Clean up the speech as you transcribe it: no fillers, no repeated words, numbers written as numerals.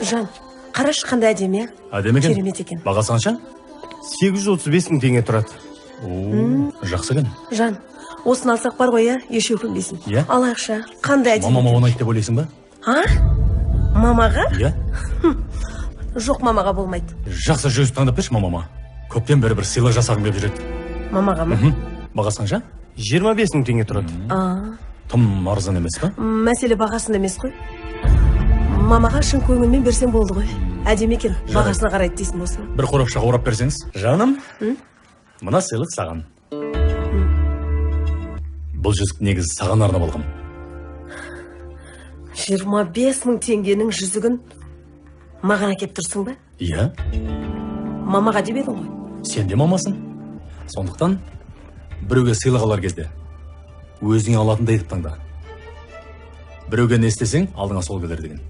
Жан, қарашы, қандай әдемі, иә? Әдемі екен. Керемет екен. Бағасы қанша? 835 мың теңге тұрады. О, жақсы екен. Жан, осыны алсақ бар ғой, иә, еш өкінбейсің. Иә? Алайықшы, қандай әдемі. Мамама ұнайды деп ойлайсың ба? А? Мамаға? Иә. Жоқ, мамаға болмайды. Жақсы, жүзік таңдап берші мамама. Көптен бері бір сыйлық жасағым келіп жүреді. Мамаға ма? Бағасы қанша? 25 мың теңге тұрады. А, Тым арзан емес па? Мәселе бағасында емес қой. Мамаға шын көңілмен берсең болды ғой. Әдемі екен, бағасына қарайды дейсің болсын. Бір қорапшаға орап берсеңіз. Жаным, мына сыйлық саған. Бұл жүзік негізі саған арнап алғам. 25 мың теңгенің жүзігін маған әкеп тұрсың ба? Иә. Мамаға деп едің ғой. Сен де мамасың. Сондықтан біреуге сыйлық алар кезде өзіңе алатындай етіп таңда. Біреуге не істесең, алдыңа сол келер деген.